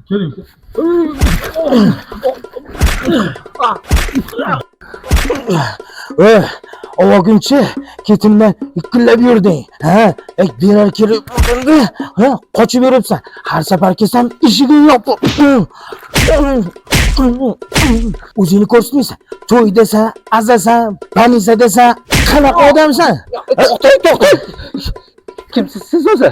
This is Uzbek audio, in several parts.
Keling. Ey, ovogunchi ketimdan ikkinlab yurding. Ha, berar kelib o'tirdi. Ha, qochib yuribsan. Har safar kelsam eshiging yopiq. O'zingni ko'rsatmaysan. To'ydasan, azasan, banisadasan, qanaqa odamsan? To'xtang, to'xtang. Kimsiz siz o'zi?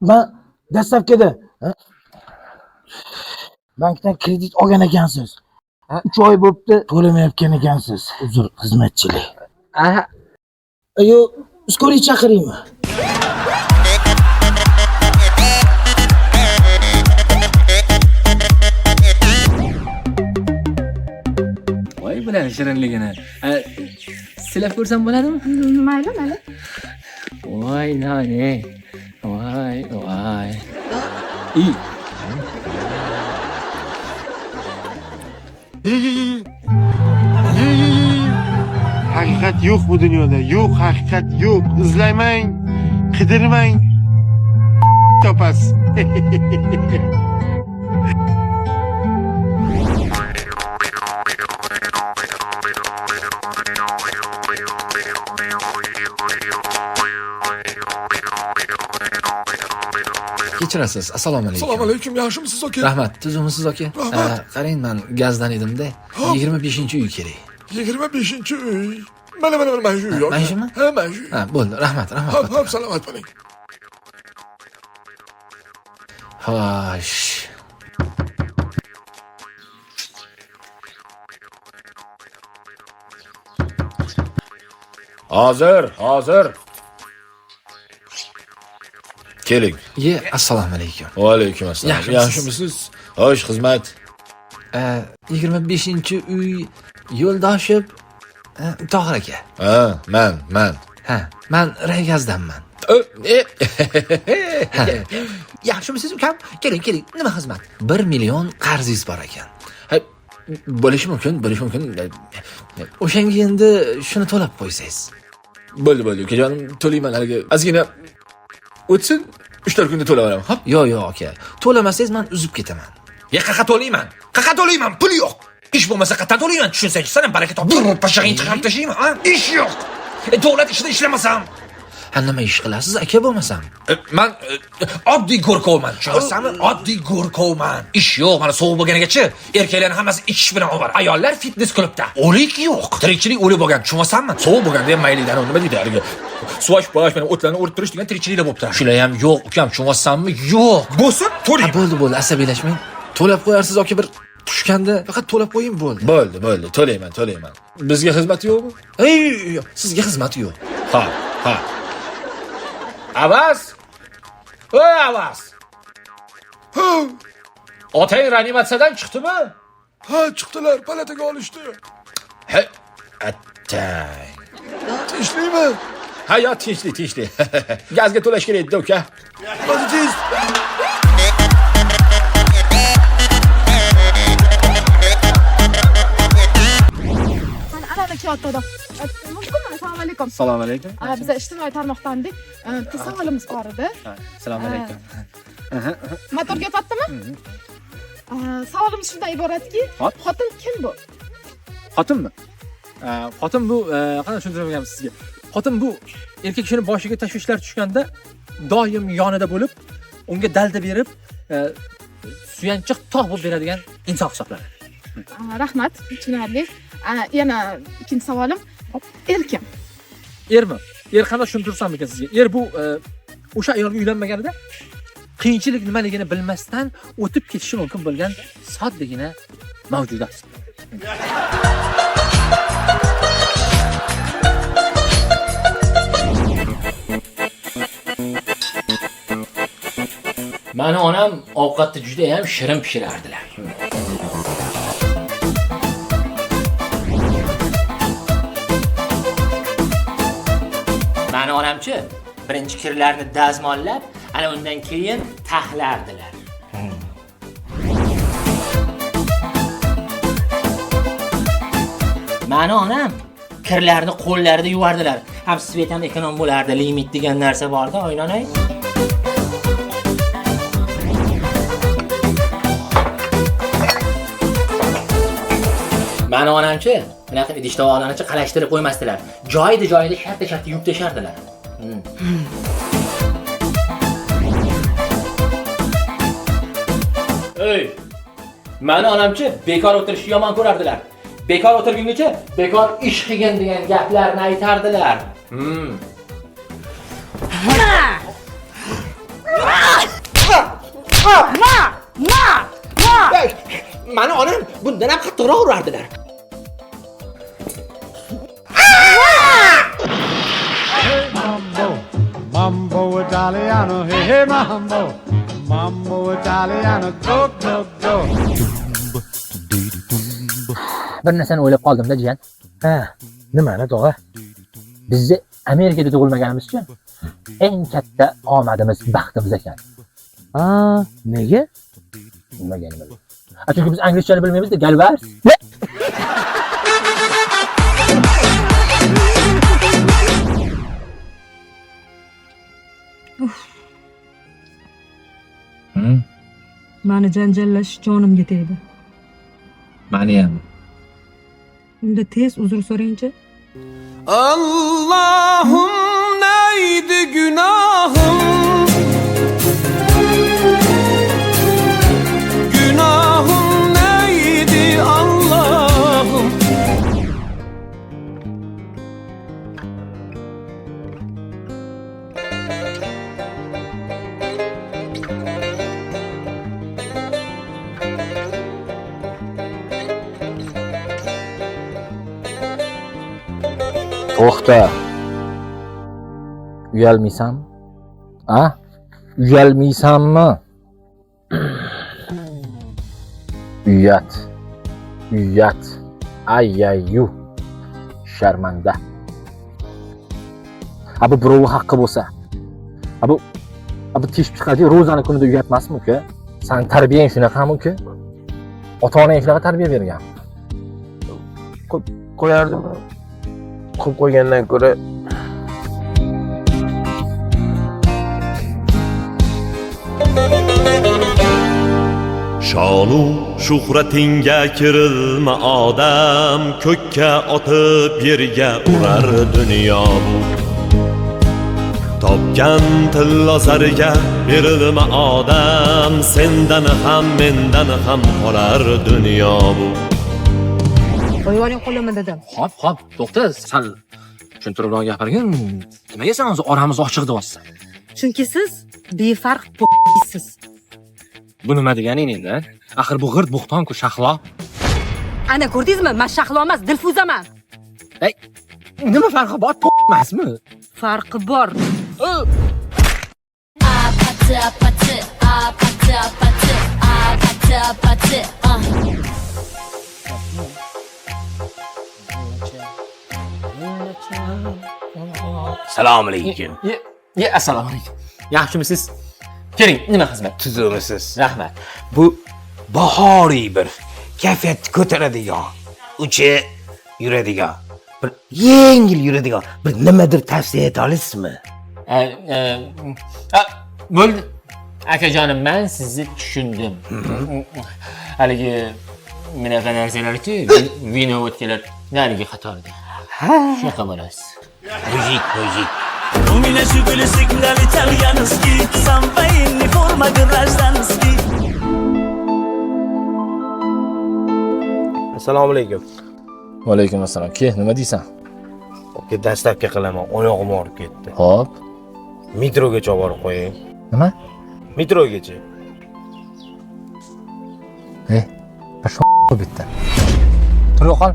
Men dastlabkida bankdan kredit olgan ekansiz. 3 oy bo'pti, to'lamayotgan ekansiz. Uzr, xizmatchilik. Aha. Yo, skoriy chaqiraymi? Voy bilan shirinligini. Silab ko'rsam bo'ladimi? Mayli, mayli. Voy noni. Voy, voy. I. Haqiqat yo'q bu dunyoda. Yo'q, haqiqat yo'q. Izlamang, qidirmang, topasiz. Kechirasiz, assalomu alaykum. Assalomu alaykum, yaxshimisiz aka? Rahmat, tuzukmisiz aka? Rahmat. Qarang, men gazdan edimda. 25-uy kerak. 25-uy. Mana mana mana shu uy. Mana shumi? Ha, mana shu. Ha, bo'ldi. Rahmat, rahmat. Hop, hop, salomat bo'ling. Xo'sh. Hozir, hozir. Keling. Ye, assalomu alaykum. Va alaykum assalom. Yaxshimisiz? Yaxshimisiz? Xo'sh, xizmat. 25-uy Yo'ldoshev Tohir aka. Ha, men, men. Ha, men Raygazdanman. Ha. Yaxshimisiz ukam? Keling, keling. Nima xizmat? 1 million qarzingiz bor ekan. Ha, bo'lishi mumkin, bo'lishi mumkin. O'shanga endi shuni to'lab qo'ysangiz. Bo'ldi, bo'ldi, ukajonim, to'layman haligi. Ozgina o'tsin, 3-4 kunda to'lab olaman. Hop. Yo'q, yo'q aka. To'lamasangiz men uzib ketaman. Ya qaqa to'layman? Qaqa to'layman? Pul yo'q. Ish bo'lmasa qayerdan to'layman? Tushunsangchi, san ham baraka top. Bir pashag'ing chiqarib tashlayman, ha? Ish yo'q. Davlat ishida ishlamasam. Ha, nima ish qilasiz aka bo'lmasam? Man oddiy go'rkovman, tushunasanmi? Oddiy go'rkovman. Ish yo'q, mana sovuq bo'lganigacha erkaklarning hammasi ichish bilan ovora. Ayollar fitness klubda. O'lik yo'q. Tirikchilik o'lik bo'lgan, tushunasanmi? Sovuq bo'lganda ham mayli, nima deydi haligi? Suvash bosh mana o'tlarni o'rib turish degan tirikchiliklar bo'lib turadi. Shular ham yo'q, ukam, tushunasanmi? Yo'q. Bo'lsin, Ha, to'layman. bo'ldi, bo'ldi, asabiylashmang. To'lab qo'yarsiz aka, bir tushganda faqat to'lab qo'ying, bo'ldi. Bo'ldi, bo'ldi, to'layman, to'layman. Bizga xizmat yo'qmi? Ey, yo'q, sizga xizmat yo'q. Ha, ha. Avaz! Ey Avaz! Ha, Otang reanimatsiyadan chiqdimi? ha, chiqdilar, palataga olishdi. Ha, attang. Tinchlikmi? Ha, yo, tinchlik, tinchlik. Gazga to'lash kerak edi, uka. Hadi tez. Mana ana kelyapti odam. Mumkinmi? Assalomu alaykum. Assalomu alaykum. Biza ijtimoiy tarmoqdandik. Bitta savolimiz bor edi. Assalomu alaykum. Motor kelyaptimi? Savolimiz shundan iboratki, Hop. xotin kim bu? Xotinmi? Xotin bu, qanday tushuntirib sizga? Xotin bu erkak kishining boshiga tashvishlar tushganda doim yonida bo'lib, unga dalda berib, suyanchiq tog' bo'lib beradigan inson hisoblanadi. Rahmat, tushunarli. Yana ikkinchi savolim, er kim? Ermi? Er qanday tushuntirsam ekan sizga? Er bu o'sha ayolga uylanmaganida qiyinchilik nimaligini bilmasdan o'tib ketishi mumkin bo'lgan soddagina mavjudot. Mani onam ovqatni juda ham shirin pishirardilar. Mani onamchi birinchi kirlarni dazmollab, ana undan keyin taxlardilar. Mani onam kirlarni qo'llarida yuvardilar. Ham svet ham ekonom bo'lardi. Limit degan narsa borda, oynonay. Mani onamchi bunaqa idish tovoqlarni qalashtirib qo'ymasdilar. Joyida-joyida shartta-shartta yuvib tashardilar. Ey! Mani onamchi bekor o'tirishni yomon ko'rardilar. Bekor o'tirgungacha bekor ish qilgin degan gaplarni aytardilar. Mani onam bundan ham qattiqroq urardilar. Mambo, mambo italiano, hey hey mambo, mambo italiano, go go go. Bir narsani o'ylab qoldim-da, jiyan. Ha, nimani tog'a? Bizni Amerikada tug'ilmaganimiz uchun eng katta omadimiz, baxtimiz ekan. Ha, nega? Nimaga nima? Chunki biz inglizchani bilmaymiz-da, galvars. Mani janjallashish jonimga tegdi. Mani ham. Unda tez uzr so'rangchi. Allah'ım neydi günahım? Günahım neydi Allah'ım? To'xta. Uyalmaysan? A? Uyalmaysanmi? Uyat. Uyat. Ayyayu. Sharmanda. A bu birovi haqqi bo'lsa. A bu teshib chiqadi, ro'zani kunida uyatmasmi uka? San tarbiyang shunaqami uka? Ota-onang shunaqa tarbiya bergan. Qo'yardim. Qo'yib qo'ygandan ko'ra shonu shuhratingga kirilma odam, ko'kka otib yerga urar dunyo bu. Topgan tillo zarga berilma odam, sendan ham mendan ham qolar dunyo bu. Qo'yvoring qo'limni dedim. Hop, hop, to'xta, sal tushuntiribroq gapirgin. Nimaga sen hozir oramiz ochiq deyapsan? Chunki siz befarq p***siz. Bu nima deganing endi? Axir bu g'irt bo'xton-ku, Shahlo. Ana ko'rdingizmi? Men Shahlo emas, Dilfuzaman. Ey, nima farqi bor? P*** emasmi? Farqi bor. Assalomu alaykum. Ye, assalomu alaykum. Yaxshimisiz? Keling, nima xizmat? Tuzukmisiz? Rahmat. Bu bahoriy bir kayfiyatni ko'taradigan, uchi yuradigan, bir yengil yuradigan bir nimadir tavsiya eta olasizmi? Bo'ldi. Akajonim, men sizni tushundim. Haligi bunaqa narsalarki, vino o'tkalar narigi qatorda. Ha, shunaqa bo'lasiz. Мужик, мужик. У меня жигули сигнал итальянский, сам военный форма гражданский. Assalomu alaykum. Va alaykum assalom. Ke, nima deysan? Aka, dastlabki qilaman, oyog'im og'rib ketdi. Xo'p. Metrogacha olib borib qo'ying. Nima? Metrogacha. Ey, bitta. Tur yo'qol.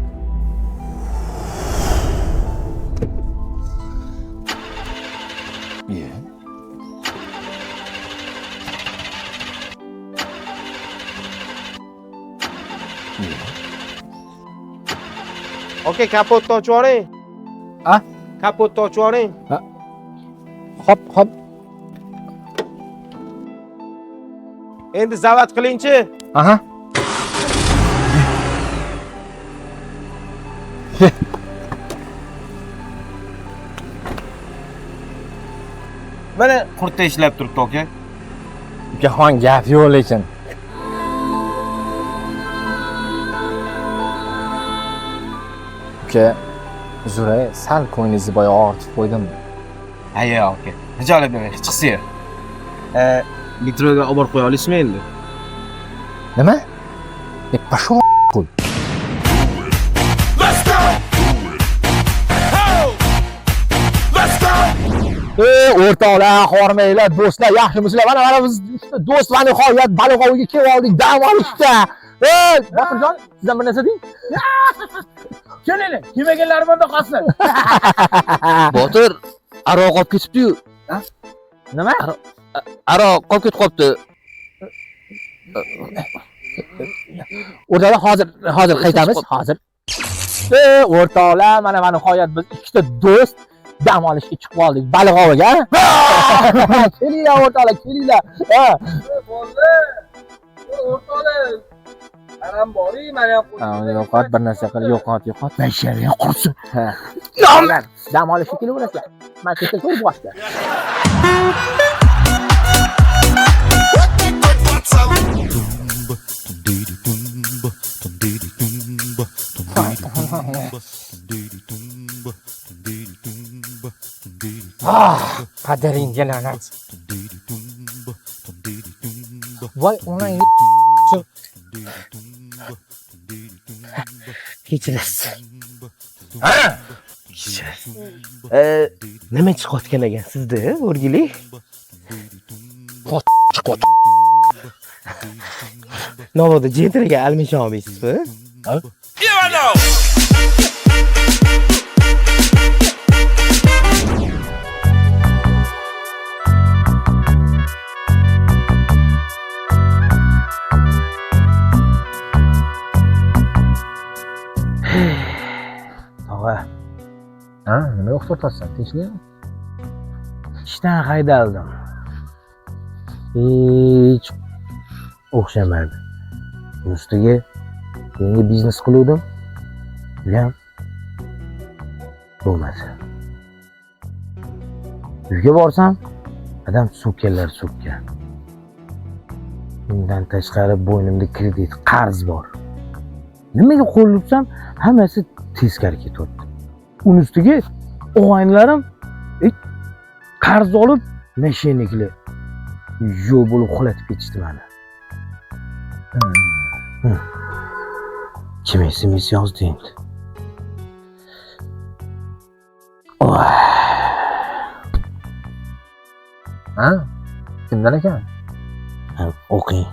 Ye. Aka, kapotni ochib yuboring. A? Kapotni ochib yuboring. Hop, hop. Endi zavat qilingchi. Aha. Mana qurtda ishlab turibdi aka. Ukaxon, gap yo'q lekin. Uka, uzr, sal ko'nglingizni boya og'ritib qo'ydim. Ha, yo'q, aka. Hijolat demang, hech qisi yo'q. Metroga olib borib qo'ya olasizmi endi? Nima? Пошел хуй. Let's go! Let's go! O'rtoqlar, hormanglar, do'stlar, yaxshimisizlar? Mana biz uchta do'st va nihoyat baliq oviga kelib oldik, dam olishga. Botirjon, sizdan bir narsa deng. Kelinglar, kelmaganlar bunda qolsin. Botir, aroq olib ketibdi-yu. Nima? Aroq qolib ketib qolibdi. O'rtoqlar, hozir qaytamiz, hozir. O'rtoqlar, mana nihoyat biz ikkita do'st dam olishga chiqib oldik baliq oviga. Kelinglar o'rtoqlar, kelinglar. Bo'ldi. O'rtoqlar, men boring, men ham qo'ydim. Yo'qot, bir narsa qil, yo'qot. Basharing qursin. Dam olishga kelaverasizlar. Men ketib ko'rib boshda. Ah, qadaringga la'nat. Voy, onang Kechirasiz. Ha? Kechirasiz. Nima chiqayotgan ekan sizda, o'rgilik? Chiqyapti. Navoda jentraga almasha olmaysizmi? Ha? Tog'a. Ha, nima o'xshatyapsan? Tinchlikmi? Ishdan haydaldim. Hech o'xshamadi. Ustiga yangi biznes qiluvdim. Bu ham bo'lmadi. Uyga borsam, adam so'kkanlar so'kkan. Undan tashqari bo'ynimda kredit, qarz bor. Nimaga qo'l ursam, hammasi teskari ketyapti. Uni ustiga og'aynilarim qarz olib, mashinniklar yo'q bo'lib uxlatib ketishdi meni. Kim SMS yozdi endi? Ha? Kimdan ekan? Ha, o'qing.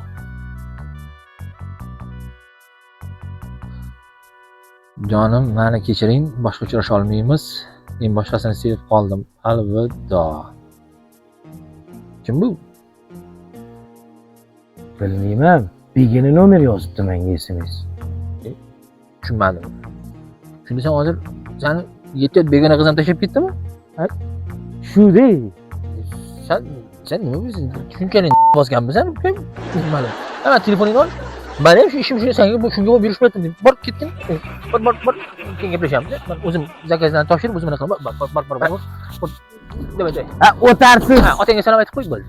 Jonim, meni kechiring, boshqa uchrasha olmaymiz. Men boshqasini sevib qoldim. Alvido. Kim bu? Bilmayman. Begona nomer yozibdi menga SMS. Tushunmadim. Shunda sen hozir seni yetti begona qiz ham tashlab ketdimi? Ha? Shu dey. Sen nima bilsin? Shunchalik bosganmisan? Tushunmadim. Ha, telefoningni ol. Men ham shu ishim shu senga bu shunga bo'lib yurishmayaptim. Bor ketdin. Bor keyin gaplashamiz. Men o'zim zakazlarni topshirib o'zim qilaman. Bor. Nima dey? Ha, o'tarsiz. Ha, otangga salom aytib qo'y, bo'ldi.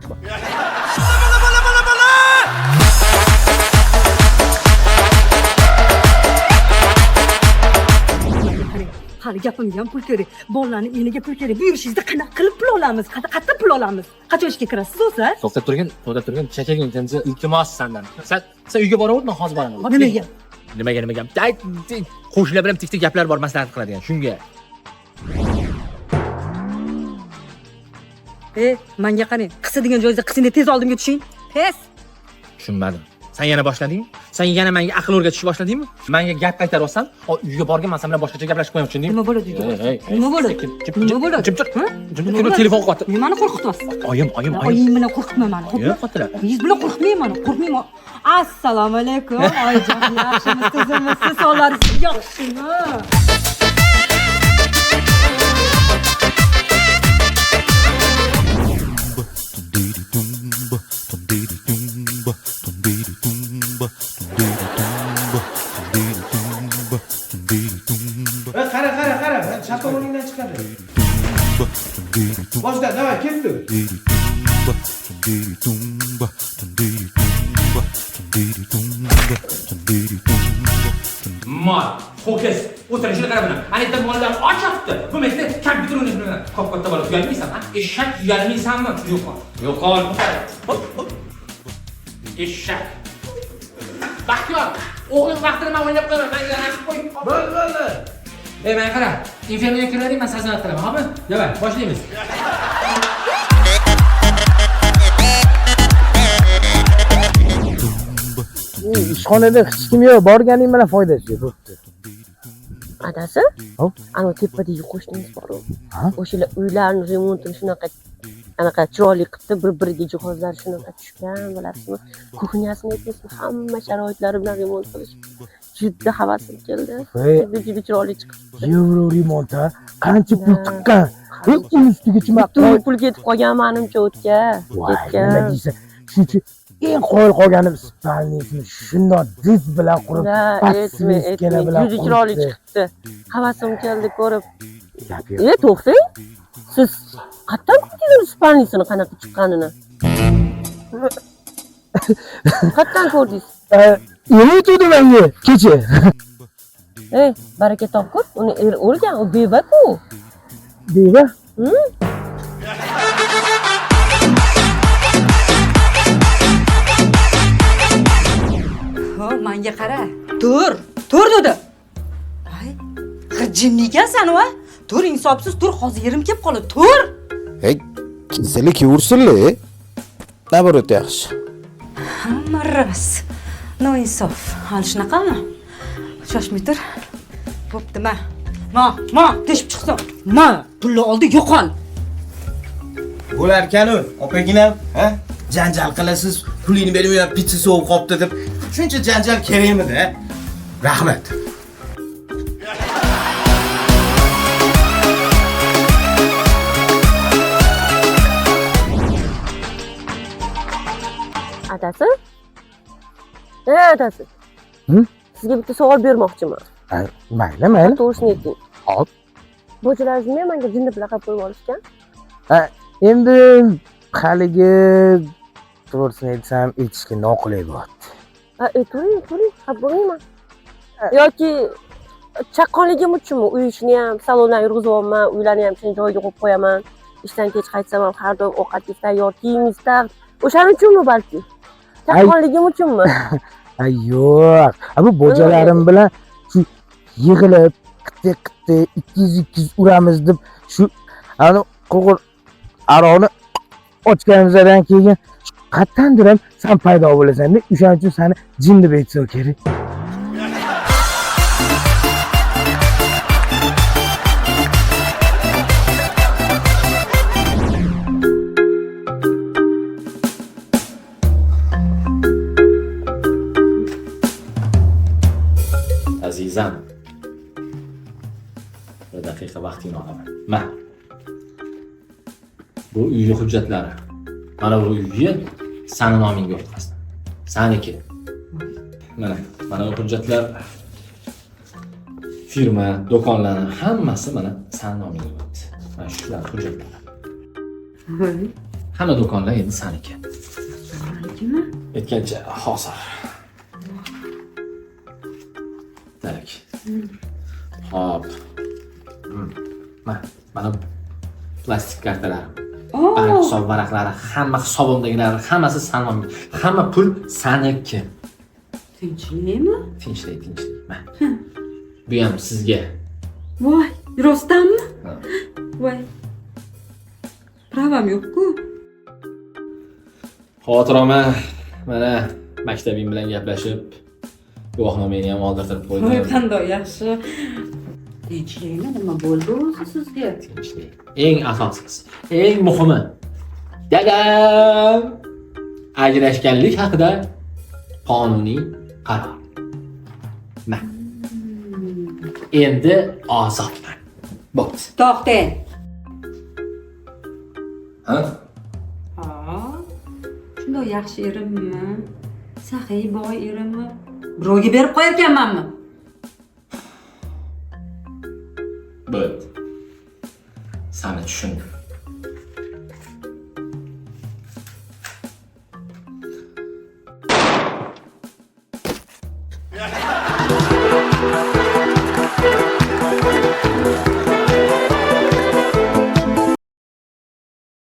Hali gapimga ham pul kerak, bolalarning iniga pul kerak. Bu yurishingizda qanaqa qilib pul olamiz? Qayerdan pul olamiz? Qachon ishga kirasiz o'zi? To'xtab turgin, chekagin, iltimos sendan. Sen uyga boraver, men hozir boraman. Nimaga? Nimaga? Qo'shnilar bilan tik-tik gaplar bor, maslahat qiladigan. Shunga. Menga qarang, qisadigan joyingizda qising, tez oldimga tushing. Tez. Tushunmadim. Sen yana boshladingmi? Sen yana menga aql o'rgatishni boshladingmi? Menga gap qaytaryapsan? Uyga borgan men sen bilan boshqacha gaplashib qo'yam, tushundingmi? Nima bo'ladi uyga? Nima bo'ladi? Nima bo'ladi? Jim tur. Telefon qo'yapti. Nimani qo'rqityapsiz? Oyim. Oying bilan qo'rqitma meni. Oyim qo'rqitma. Oyingiz bilan qo'rqmayman meni, qo'rqmayman. Assalomu alaykum, oyijon, yaxshimisiz, tuzukmisiz, sog'laringiz yaxshimi? Qara, chapa o'rningdan chiqadi. Boshla, davay, ketdi. Mol, ho'kiz, O'tirishini qara buni. Ana yerda mollar ochyapti. Bu menda kompyuter o'ynayapti. Kop-katta bola uyalmaysanmi? Eshak uyalmaysanmi? Yo'qol. Yo'qol. Eshak. Baxtiyor, o'g'lim vaqtini men o'ynab qo'yaman. Menga raqib qo'y. Bo'ldi, bo'ldi. Ey, menga qara. Infernoga kiravering, men sazanat qilaman, xo'pmi? Давай, boshlaymiz. Ishxonada hech kim yo'q, borganing bilan foydasi yo'q, bo'pti. Adasi? Ana tepadagi qo'shnimiz bor-ku. O'shalar uylarni remontini shunaqa anaqa chiroyli qilibdi, bir-biriga jihozlar shunaqa tushgan, bilasizmi? Kuxnyasini aytmaysizmi, hamma sharoitlari bilan remont qilishibdi. Juda havasim keldi. Juda chiroyli chiqibdi. Yevro remont, ha? Qancha pul tiqqan? Uni ustiga chimaq. Butun pul ketib qolgan menimcha o'tga. Voy, nima deysan? Shuncha eng qoyil qolganim spalnisini shundoq diz bilan qurib, podsveskala bilan juda chiroyli chiqibdi. Havasim keldi ko'rib. To'xtang. Siz qayerdan ko'rdingiz spalnisini qanaqa chiqqanini? Qayerdan ko'rdingiz? Eri aytuvdi menga kecha. Ey, baraka topkur, uni eri o'lgan, u beva-ku. Beva? Menga qara. Tur, tur dedi. Ay, g'ijimli ekansan u, a? Tur, insofsiz tur, hozir yerim kelib qoladi. Tur. Ey, kinselik yursinlar. Naborot yaxshi. Hamma ras. No insof. Hali shunaqami? Shoshmay tur. Bo'pti, ma. Ma, ma, teshib chiqsin. Ma, pulni oldi, yo'qol. Bo'larkan-u, opaginam, ha? Janjal qilasiz, pulingni bermayman, pitsa sovib qopti deb. Shuncha janjal kerakmidi, ha? Rahmat. Adasi? Adasi. Sizga bitta savol bermoqchiman. Mayli, mayli. To'g'risini ayting. Hop. Bojalaringiz nima menga jinni laqab qo'yib olishgan? Ha, endi haligi to'g'risini aytsam, aytishga noqulay bo'lyapti. Ha, aytavering, aytavering, xafa bo'lmayman. Yoki chaqqonligim uchunmi? Uy ishini ham salondan yurg'izyapman, uylarni ham shuni joyiga qo'yib qo'yaman. Ishdan kech qaytsam ham har doim ovqatga tayyor, kiyimingiz taxt. O'shaning uchunmi balki? Chaqqonligim uchunmi? Ay yo'q. Bu bojalarim bilan shu yig'ilib, qitti-qitti 200-200 uramiz deb shu ani qo'g'ir aroqni ochganimizdan keyin qayerdandir ham sen paydo bo'lasan deb, o'shaning uchun seni jin deb aytsa kerak. Azizam, bir daqiqa vaqtingni olaman. Ma. Bu uyning hujjatlari. Mana bu uyni sani nomingga o'tkazdim. Saniki. Mana, mana bu hujjatlar, firma, do'konlarning hammasi mana sani nomingga o'tdi. Mana shular hujjatlar. Hamma do'konlar endi saniki. Sanikimi? Aytgancha hozir. Tak. Hop. Mana plastik kartalarim. Bank hisob varaqlari, hamma hisobimdagilar, hammasi san nomingga. Hamma pul saniki. Tinchlikmi? Tinchlik, tinchlik. Mana. Bu ham sizga. Voy, rostdanmi? Voy. Pravam yo'q-ku. Xavotir olma. Mana maktabing bilan gaplashib, guvohnomangni ham oldirtirib qo'ydim. Voy, qanday yaxshi. Tinchlikmi? Nima bo'ldi o'zi sizga? Tinchlik. Eng asosiysi, eng muhimi. Dadam! Ajrashganlik haqida qonuniy qaror. Ma. Endi ozodman. Bo'pti. To'xtang. Ha? Ha. Shunday yaxshi erimmi? Saxiy boy erimmi? Birovga berib qo'yarkanmanmi? Bo'ldi. Seni tushundim.